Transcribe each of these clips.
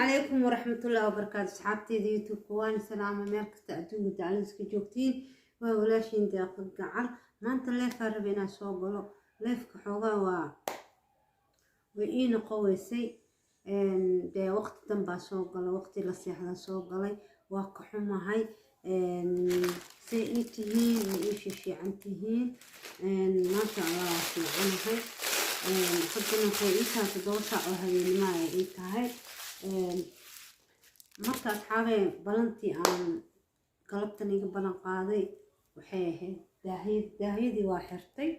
Calaykum waraxmatullaahi wabarakaatu. Asxaabteyda YouTube-ka waan salaama, meel kasta adduunka dacladiska joogtiin. Waa walaashiin Deeqa Gacal. Maanta live-aa raba inaan soo galo. Live-ka xoogaa waa way ii noqoweysay. Dee waqti danbaa soo gala, waqti la seexda soo galay, waa ka xumahay. Say ii tihiin? Ma ii fiifiican tihiin? Maasha Allah, waa fiicanahay. Haddana waxay ii tahay 7 saac oo habeenimo ay ii tahay. Marka asxaabee, balantii aan galabtan iga ballan qaaday waxay ahayd daahiyad. Daahiyadii waa xirtay,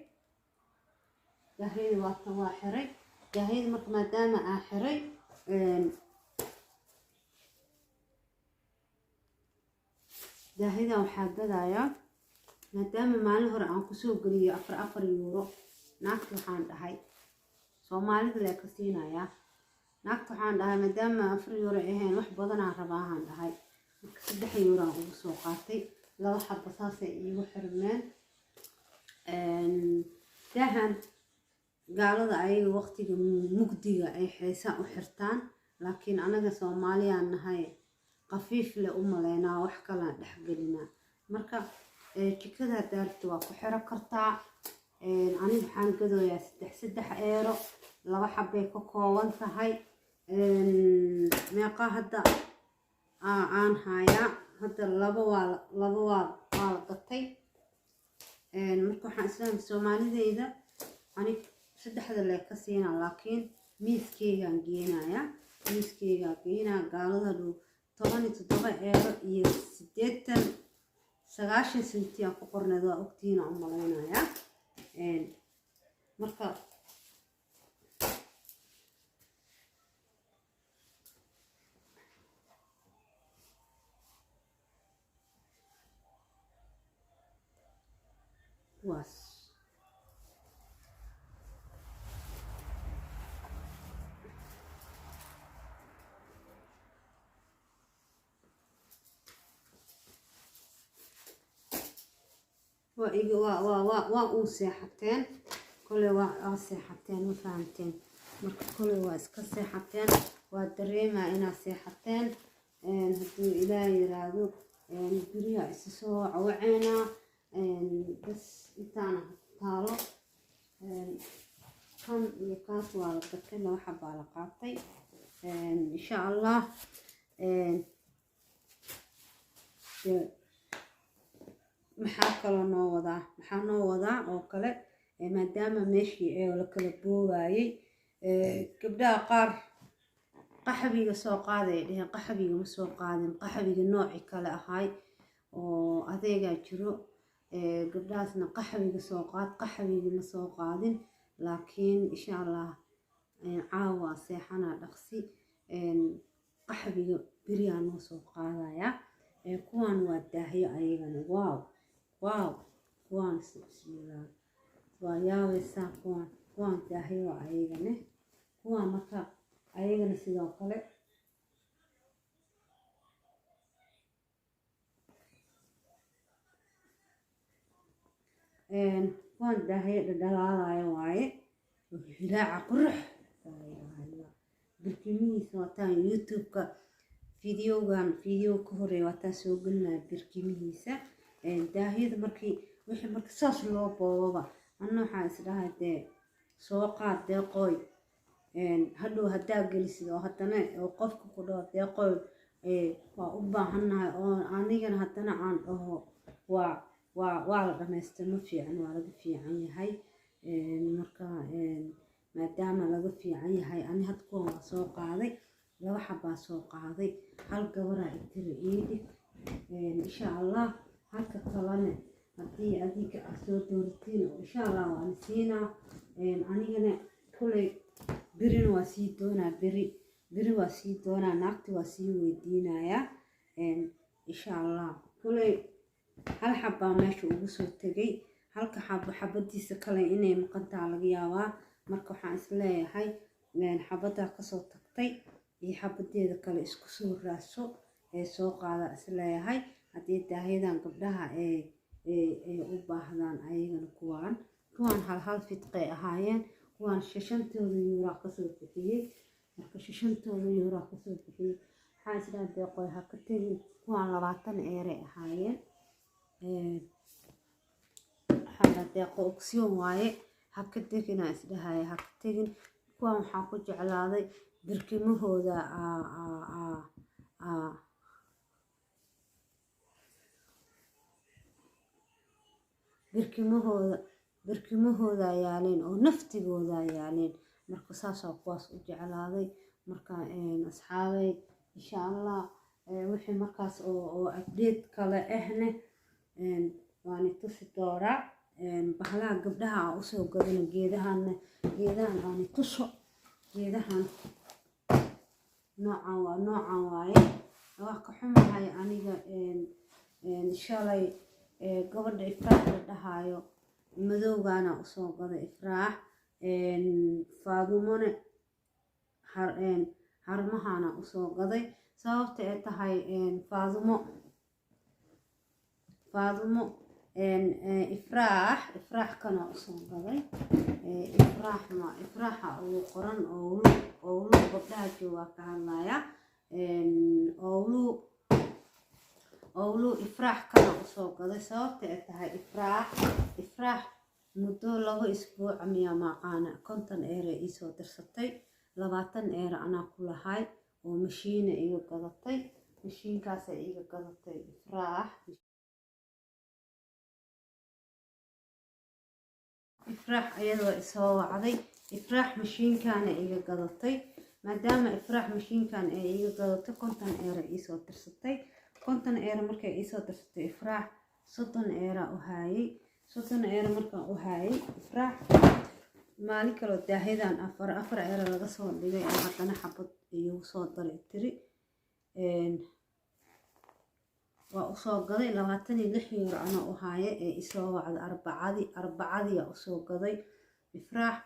daahiyadii waatan, waa xiray daahiyadii. Marka maadaama aan xiray, daahiyadan waxaa gadayaa, maadaama maalin hore aan kusoo geliyay 4 4 yuuro. Naagta waxaan dhahay, Soomaalida lee ka siinayaa. Naagta waxaan dhahay, maadaama 4 yuuro ahayn, wax badanaa rabaahaan dhahay. Marka 3 yuuraan ugu soo qaatay, laba xaba saasay iigu xirmeen. Daahan gaalada ayaga waqtiga mugdiga ay xeesaan u xirtaan, laakiin anaga Soomaaliyaan nahay, qafiif le u maleynaa, wax kalaan dhexgelinaa. Marka jikada haddaa rabta waa ku xiro kartaa. Aniga waxaan gadooyaa 3 3 eero, laba xabbay ka kooban tahay. Meeqa hadda aan hayaa? Hadda laba waa, laba waa la gatay. Marka waxaan islaamay Soomaalideyda, anig saddexda lee ka siinaa, laakiin miiskeygaan geenayaa, miiskeygaa geenaa. Gaalada dhow 17 eero iyo 80, 90 senti aan ku qorneed, waa ogtihiin aan u malaynayaa. Marka kuwaas waa iga waa uu seexateen kole, waa seexateen, ma fahamteen? Marka kole waa iska seexateen, waa dareemaa inaad seexateen. Hadduu Ilaah yiraahdo, guryaha isa soo waceynaa. Bas intaana taalo. Kan iyo kaas waa la gatay, laba xabaa la qaatay, insha Allah. Maxaa kaloo noo wadaa? Maxaa noo wadaa oo kale? Maadaama meeshii ee la kala boobayay, gabdhaha qaar qaxwiga soo qaaday dheheen. Qaxwiga ma soo qaadin, qaxwiga nooci kale ahay oo adeegaa jiro. Gabdhahaasna qaxwiga soo qaad, qaxwiga ma soo qaadin, laakiin insha Allah caawa seexana dhaqsi, qaxwiga beriyaa noo soo qaadaya. Kuwaan waa daahyo ayagana. Wow, wow, kuwaan, bismillah, waa yaabaysaa. Kuwaan daahyo waa ayagane. Kuwaan marka ayagana sidoo kale kuwaan daahyo dhadhalaalayo waaye, hilaaca qurux. Birkimihiisa waataan YouTube-ka videogan, video ka horeeya waataan soo gelinaya birkimihiisa. Daahyada markii wixii marka saas loo boobaba, anna waxaan isdhahay, dee soo qaad Deeqooy. Hadhow haddaa gelisid oo haddana oo qofka ku dhaho, "Deeqooy, waa u baahannahay," oo anigana haddana aan dhaho waa la dhamaystay, ma fiican, waa laga fiican yahay. Marka maadaama laga fiican yahay, ani hadda kuwan waa soo qaaday, laba xabaa soo qaaday. Hal gabaraa itiri ii dhig, insha Allah. Halka kalena haddii adiga aad soo dooratiin, insha Allah waan siinaa. Anigana kuley berina waa sii doonaa, beri beri waa sii doonaa, naagti waa sii weydiinayaa, insha Allah. Kuley hal xabbaa meesha ugu soo tegay, halka xabo xabadiisa kale inay maqantaa laga yaabaa. Marka waxaan isleeyahay xabaddaa kasoo tagtay iyo xabadeeda kale isku soo raadso ee soo qaada isleeyahay. Haddii daahyadan gabdhaha ee u baahdaan ayagana, kuwaan hal hal fidqay ahaayeen. Kuwaan shashantooda yuuraa kasoo bixiyey. Marka shishantooda yuuraa kasoo bixiyey. Waxaan isdhaha deeqoy ha ka tegin kuwaan, 20 eeray ahaayeen. Waxaa la deeqo ogsiyon waaye, ha ka teginaa isdhahaya, ha ka tegin kuwaan. Waxaan ku jeclaaday birkimahooda, birkimahooda yaaleen oo naftigooda yaaleen. Marka saasaa kuwaas u jeclaaday. Marka asxaabay, insha Allah wixii markaas oo update kale ahne waani tusi dooraa. Bahalaha gabdhaha aan usoo gadano, geedahanna, geedahan aani tuso. Geedahan noocan waa noocan waaye. Waa ka xumahay aniga shalay gabadha Ifraax la dhahaayo madowgaana usoo gaday Ifraax, Faadumone harmahana usoo gaday. Sababta ay tahay Faadumo Ifraax kana usoo gaday. Ifraax ma Ifraaxa ugu qoran Owlu, Owlu gabdhaha joogaa ka hadlaya. Owlu, Owlu Ifraax kana usoo gaday. Sababta ay tahay Ifraax muddo 2 isbuuc miyaa maaqaana 50 eere iisoo dirsatay, 20 eere anaa ku lahay oo mashiina iga gadatay. Mashiinkaasay iga gadatay Ifraax. Ifraax iyadoo isoo wacday, Ifraax mashiinkaana iga gadatay. Maadaama Ifraax mashiinkan ay iga gadatay, 50 eere iisoo dirsatay. 50 eere markay iisoo dirsatay Ifraax, 30 eera u haayay. 30 eere markaan u haayay Ifraax, maalin kaloo daahyadan 4 4 eere laga soo dhigay oo haddana xabad iigu soo daray tiri, waa usoo gaday. 26 euro anaa u haaya ee isoo wacda arbacadii, arbacadiyaa usoo gaday Ifraax.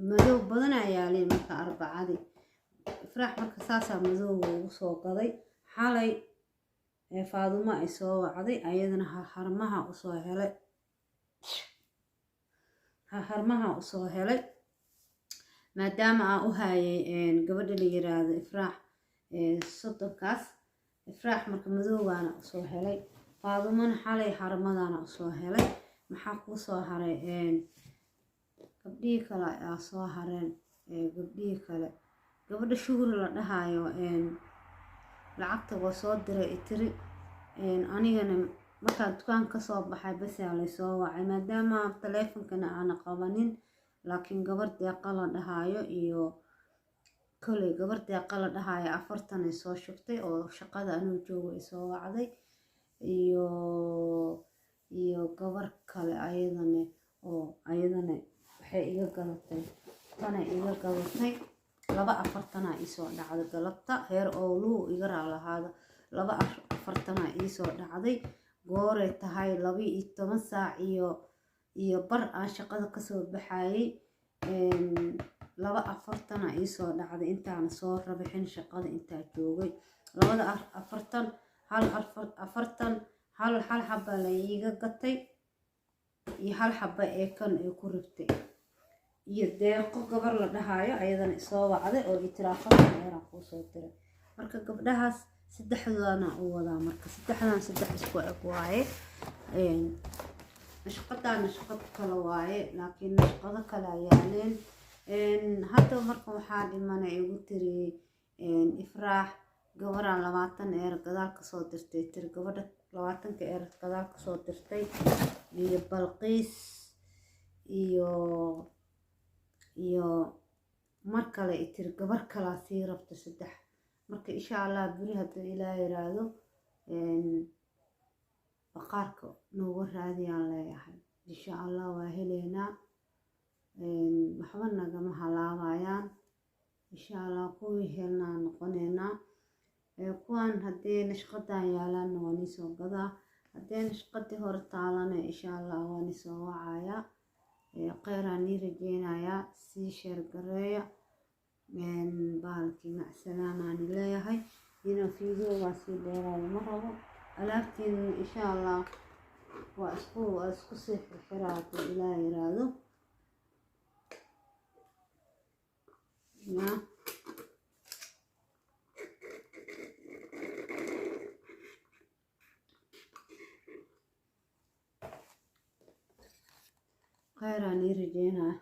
Madow badanaa yaaleen marka arbacadii Ifraax, marka saasaa madowga ugu soo gaday. Xalay Faadumo ay soo wacday, ayadana harmaha usoo helay, harmaha usoo helay. Maadaama aan u haayay gabadha la yiraahdo Ifraax 30kaas, Ifraax marka madowgaana usoo helay, Faadumona xalay harmadana usoo helay. Maxaa kuu soo haray? Gabdhihii kale aa soo hareen. Gabdhihii kale, gabadha Shuhri la dhahayo lacagta waa soo diray itiri. Anigana markaan dukaan kasoo baxay basaa laysoo wacay, maadaama taleefonkana aana qabanin. Laakiin gabar Deeqa la dhahaayo iyo koley gabar Deeqa la dhahaayo 40 ay soo shubtay oo shaqada anuu joogo ay soo wacday, iyo gabar kale ayadana oo ayadana waxay iga gadatay tanay iga gadatay. Laba afartanaa iisoo dhacday galabta. Heer Ooluu iga raalahaada, laba afartanaa iisoo dhacday gooray tahay 12 saac iyo bar aan shaqada kasoo baxayay. Laba afartanaa iisoo dhacday intaana soo rabixin shaqada intaa joogay. Labada 40, hal 40, hal xaba la iiga gatay iyo hal xaba ee kan ay ku ribtay, iyo Deeqo gabar la dhahaayo ayadana isoo wacday oo itiri 40 eeraan kuu soo diray. Marka gabdhahaas saddexdoodana u wadaa. Marka saddexdan saddex isku eg waaye. Nashqadana nashqad kale waaye, laakiin nashqado kale yaaleen hadda. Marka waxaa dhimana igu tiri Ifraax gabaraan 20 eer gadaal kasoo dirtay tiri, gabadha 20ka eer gadaal kasoo dirtay, iyo Balqiis iyo mar kale itiri gabar kalaa sii rabta saddex. Marka insha Allah beri hadduu Ilaah yiraahdo baqaarka nooga raadiyaan leeyahay. Insha Allah waa heleynaa, waxba nagama halaabayaan insha Allah. Kuwii helnaa noqoneynaa. Kuwan haddii nashqadan yaalaanna waa niisoo gadaa, haddii nashqadii hore taalana insha Allah waa niisoo wacayaa. Kheyraan nii rajeynayaa, sii share gareeya bahalkii. Macsalaamaani leeyahay. Inuu fiidiyowgaa sii dheeraado ma rabo. Alaabtiin insha Allah waa isku sii xirxiraa hadduu Ilaah yiraahdo. Ya. Kheyraan ii rajeynaa.